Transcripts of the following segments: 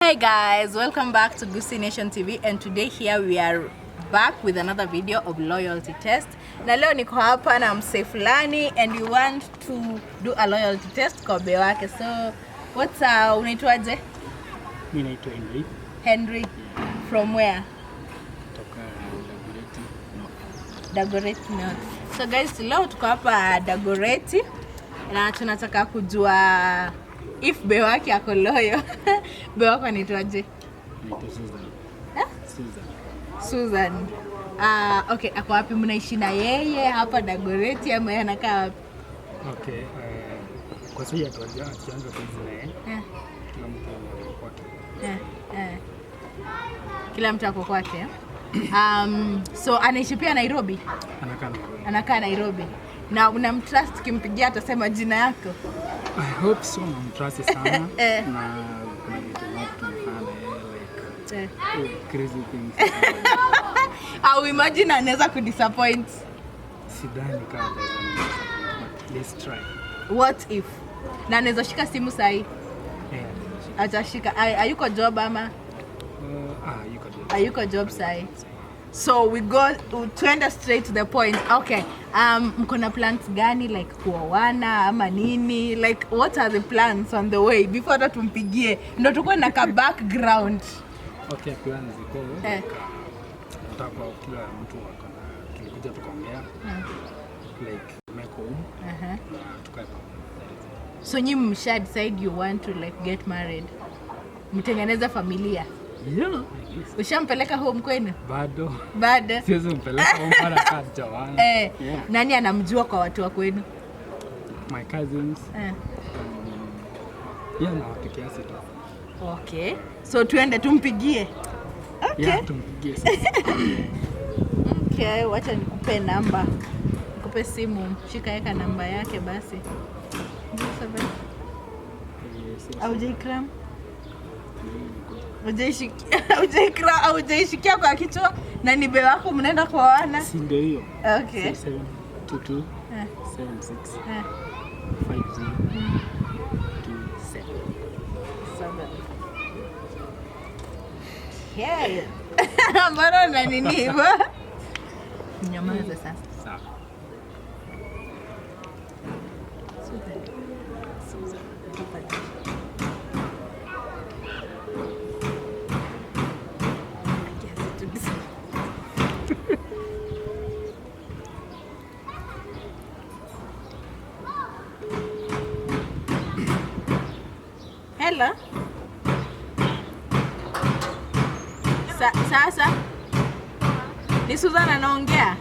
Hey guys, welcome back to Gusii Nation TV, and today here we are back with another video of loyalty test. Na leo niko hapa na msee fulani and we want to do a loyalty test kwa bae wake. So what's unaitwaje? Mi naitwa Henry. Henry from where? Kutoka Dagoretti North. Dagoretti North. So guys, leo tuko hapa Dagoretti na tunataka kujua if bae wake ako loyal. Bae wako anaitwaje? Naitwa Susan. Eh? Susan. Susan. Okay, ako wapi? Mnaishi na yeye hapa Dagoretti ama yeye anakaa wapi? Okay, kwa sasa hatujaanza kuishi na yeye. Kila mtu ako kwake. Eh. Kila mtu ako kwake. So anaishi pia Nairobi? Anakaa Nairobi. Anakaa Nairobi. Na unamtrust kimpigia atasema jina yako? I hope so, namtrust sana. Eh. Na kuna vitu mob tumefanya na yeye, like oh, crazy things. Au imagine anaweza kudisappoint. Sidhani kama ataweza kudisappoint, but let's try. What if? Na anaweza shika simu sahi? Eh, anaweza shika. Atashika. Hayuko job ama? Yuko job. Hayuko job sahi. So we go tuende straight to the point. Okay. Mko na plans gani, like kuoana ama nini? Like what are the plans on the way before hata tumpigie ndo tukuwe na ka background. Okay, plan ziko like, nataka kwa kila mtu ako na, tulikuja tukaongea like make home na tukae pamoja. That is it. So nyi msha decide you want to like get married. Mtengeneze familia. Yeah, I guess. Ushampeleka home kwenu? Bado. Bado. Siwezi mpeleka home mara kaa hatujaoana. Eh, nani anamjua kwa watu wa kwenu? My cousins. Yeah, na watu kiasi tu. Okay. So tuende tumpigie. Okay. Yeah, tumpigie sasa. Okay, wacha nikupe namba. Nikupe simu. Shika, weka namba yake basi. 07. Eh, Haujaikram? Haujaishikia kwa kichwa na ni bae wako mnaenda kuoana? Si ndio hiyo? Okay. 722 76 50 27. Seven. Okay. Mbona una nini hivyo? Nyamaza sasa. Sawa. Susan. Susan. Tafadhali. Kiasi tu. Hello. Sasa ni Susan anaongea.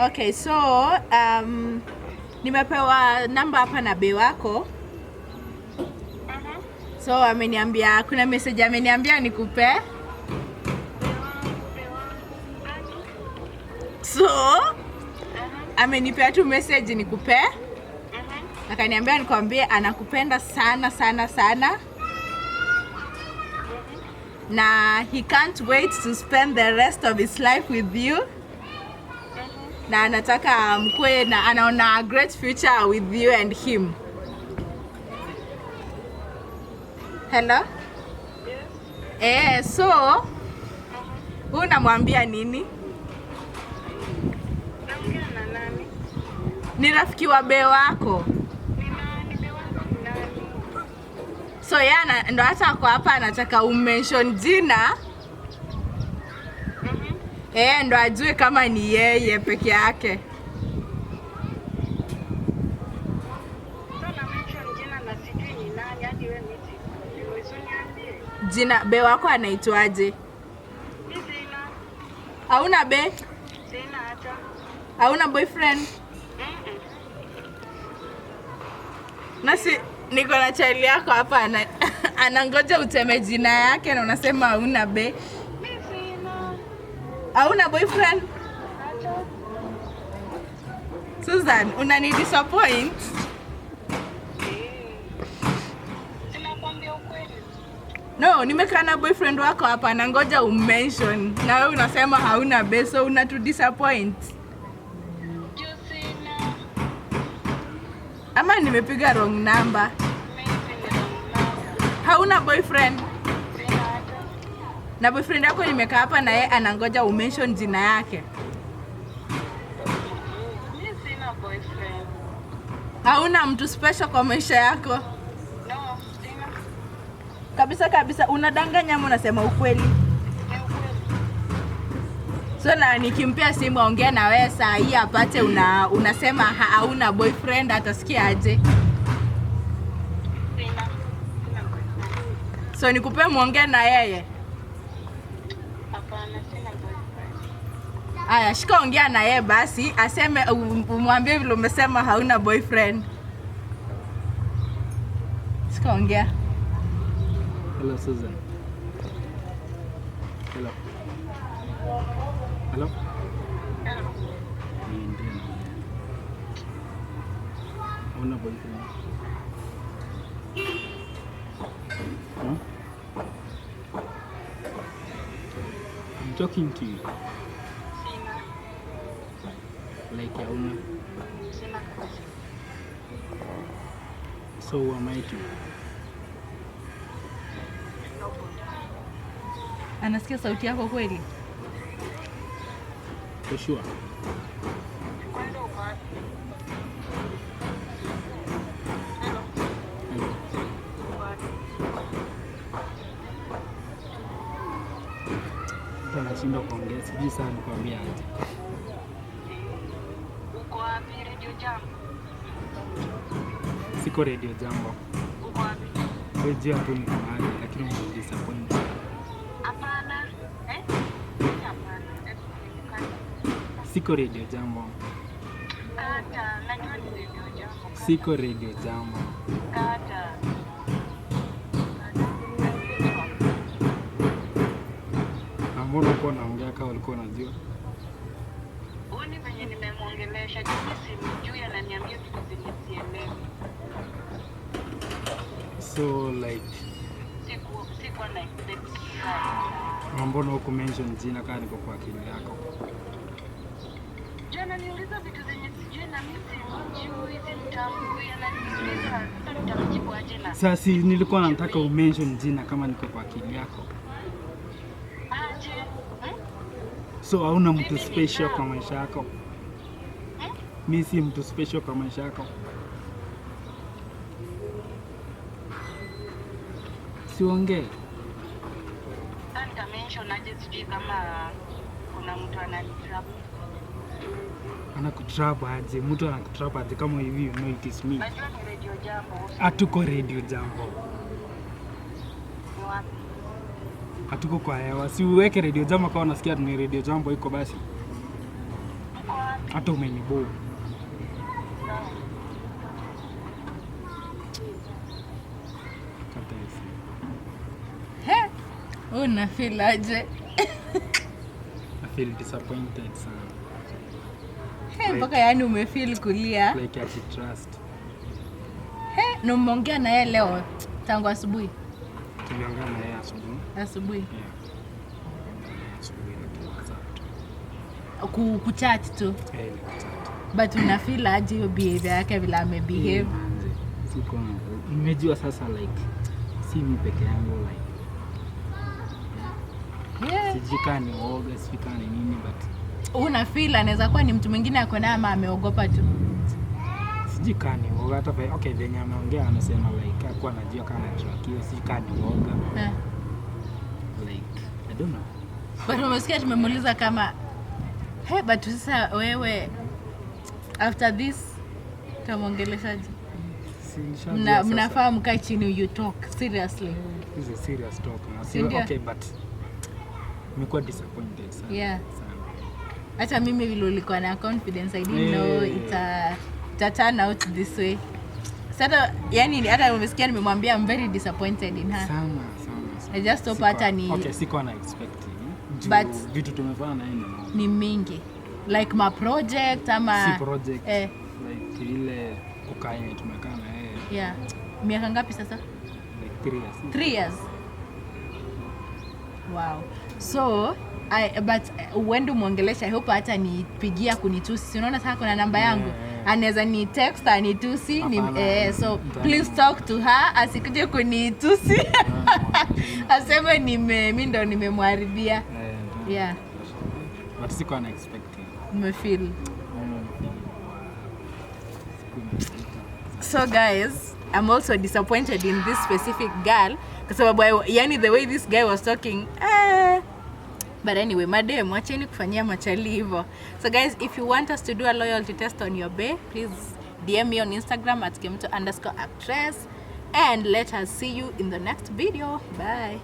Okay, so nimepewa namba hapa na bae wako. So ameniambia kuna message ameniambia nikupe. So amenipea tu message nikupe. Akaniambia nikwambie anakupenda sana sana sana. Na he can't wait to spend the rest of his life with you. Na anataka mkue na anaona a great future with you and him. Hello? Yes. Eh, so wewe unamwambia nini? Naongea na nani? Ni rafiki wa bae wako. Ni nani? Bae wangu ni nani? So yeye ndo hata ako hapa anataka umention jina. Eh, ndo ajue kama ni yeye peke yake. So na mention jina na sijui ni nani, hadi wewe mimi sikujui. So niambie. Jina bae wako anaitwaje? Mimi sina. Hauna bae? Sina hata. Hauna boyfriend? Mm-mm. Na si niko na chali yako hapa anangoja uteme jina yake na unasema hauna bae. Mimi sina. Hauna boyfriend? Hata. Susan, unani disappoint. Eh. Sinakwambia ukweli. No, nimekaa na boyfriend wako hapa anangoja umention. Na wewe unasema hauna bae, so unatu disappoint. Juu sina. Ama nimepiga wrong number. Maybe ni wrong number. Hauna boyfriend? Sina hata. Na boyfriend yako nimekaa hapa na yeye anangoja umention jina yake. Mi sina boyfriend. Hauna mtu special kwa maisha yako? No, sina. Kabisa kabisa, unadanganya ama unasema ukweli? Ni ukweli. So na nikimpea simu aongee na wewe saa hii apate unasema hauna boyfriend, atasikia aje? Sina. Sina boyfriend. So nikupee muongee na yeye? Hapana, sina boyfriend. Aya, shika ongea na yeye basi, aseme umwambie vile umesema hauna boyfriend. Shika ongea. Hello Susan. Hello. Hello. Hello. Ni ndiye naongea. Hauna boyfriend? Hmm? I'm talking to you. Sina. Like hauna. Sina kabisa. So who am I to? Nobody. Anasikia sauti yako kweli? For sure. Kwanza uko wapi? Hello. Hello. Uko wapi? Hata nashindwa kuongea, sijui sana nikwambia aje. Uko wapi? Radio Jambo. Siko Radio Jambo. Uko wapi? Wewe jua tu niko mahali lakini umedisappoint. Hapana. Eh? Hapana. Hebu kata. Siko Radio Jambo. Kata. Najua ni Radio Jambo. Kata. Siko Radio Jambo. Kata. Kata. Na mbona ulikuwa unaongea kama ulikuwa unajua? Huoni venye nimemwongelesha? Juu mimi simjui, ananiambia vitu zenye sielewi. So like Sikuwa na expect haya. na mbona huku mention jina kama niko kwa akili yako? Juu ananiuliza vitu zenye sijui na mimi simjui, simtambui, ananiuliza sasa nitamjibu aje na Sasa si nilikuwa nataka umention jina kama niko kwa akili yako. aje? Hmm? So hauna mtu Mimi ni special kwa nani? maisha yako? Hmm? Mi si mtu special kwa maisha yako. Siongee. Sasa nitamention aje sijui kama kuna mtu ananitrap. Anakutrap aje? Mtu anakutrap aje kama hivi, you know it is me. Najua ni Radio Jambo. Hatuko Radio Jambo. Ni wapi? Hatuko kwa hewa. Si uweke Radio Jambo kama unasikia ni Radio Jambo iko basi. Uko wapi? Hata umeniboo. Sawa. Kata hiyo simu. He? Una feel aje? I feel disappointed sana. He, mpaka yani umefeel kulia. Like I trust. He, na umeongea na yeye leo tangu asubuhi? Tuliongea na yeye asubuhi. Asubuhi. Yeah. Asubuhi lakini WhatsApp tu. Kuchat tu. Eh, ni kuchat. But una feel aje hiyo behavior yake vile amebehave? Manze, siko nimejua sasa like si mi peke yangu like sijui kaa ni uoga, sijui kaa ni nini, but Una feel anaweza kuwa ni mtu mwingine ako naye ama ameogopa tu? Sijui kaa ni uoga hata okay, venye ameongea amesema like hakuwa anajua kama anatrackiwa, sijui kaa ni uoga, like I don't know. But umesikia tumemuuliza kama hey, but sasa wewe after this utamwongeleshaje? Si nishajua sasa. Mnafaa mkae chini, you talk seriously. This is a serious talk na Si ndio? okay, but nimekuwa disappointed sana. Sana. Hata mimi vile ulikuwa na confidence, I didn't know ita turn out this way. Sasa yani hata umesikia nimemwambia I'm very disappointed in her. Sana sana sana. I just hope hata ni Okay, sikuwa na expect hivi. Juu vitu tumefanya na yeye ni moja. Ni mingi. Like ma project ama Si project. Like ile kukaa yenye tumekaa na yeye. Yeah. Miaka ngapi sasa? Like 3 years. 3 years. Wow. So I, but uende umwongelesha. I hope hata nipigia kunitusi. Si unaona sasa kuna namba yangu. Yeah. Anaweza ni text anitusi ni, Hapana. so please talk to her, asikuje kunitusi aseme mi ndo nimemharibia. Yeah. But sikuwa na expect. Nimefeel. So guys, I'm also disappointed in this specific girl kwa sababu yani the way this guy was talking, eh. But anyway, madem, wacheni kufanyia machali hivyo. So guys, if you want us to do a loyalty test on your bae, please DM me on Instagram at @kemunto_actress and let us see you in the next video. Bye.